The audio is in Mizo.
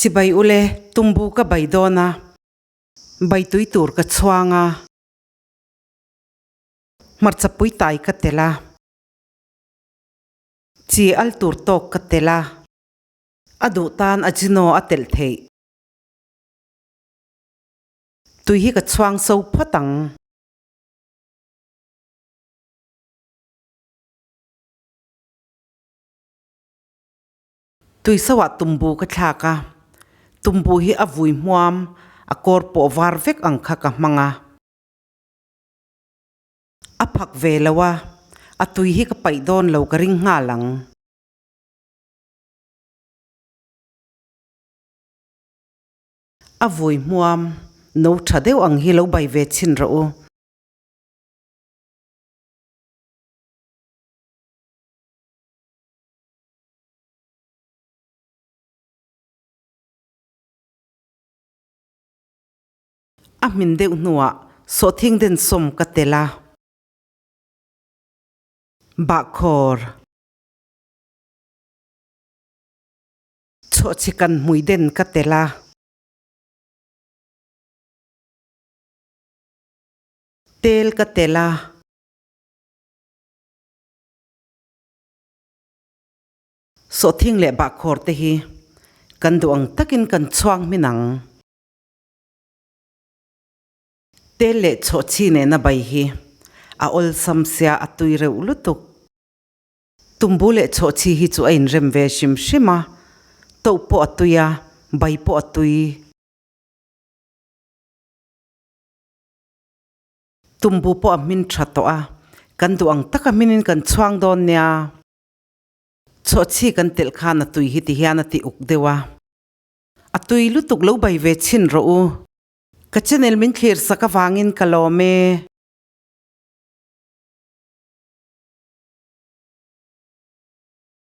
Chibai ule, tumbu ka bai dawn a, bai tui tur ka chhuang a, hmarcha pui tai ka tel a, chi al tur tawk ka tel a, a duh tan ajino a telh theih. Tui hi ka chhuang so phawt ang. Tuisoah tumbu ka thlak a, tumbu hi a vui hmuam, a kawr pawh var vek ang kha ka hmang a. A phak ve lo a, a tui hi ka paih dawn lo ka ring nghal ang. A vui hmuam, no tha deuh ang hi lo bai ve chhin rawh u. A hmin deuh hnuah sawhthing den sawm ka tel a, bahkhawr chhawhchhi kan hmui den ka tel a. Tel ka tel a. Sawhthing leh bahkhawr te hi kan duh ang takin kan chhuang hmin ang. Tel leh chhawhchhi nena bai hi a awlsam sia a tui reuh lutuk. Tumbu leh chhawhchhi hi chu a inrem ve hrim hrim a, toh pawh a tui a, bai pawh a tui. Tumbu pawh a hmin tha tawh a, kan duh ang taka hminin kan chhuang dawn nia. Chhawhchhi kan telh khan a tui hi ti hian a ti uk deuh a. A tui lutuk lo bai ve chhin rawh u. Ka channel min thlir sak avangin ka lawm e.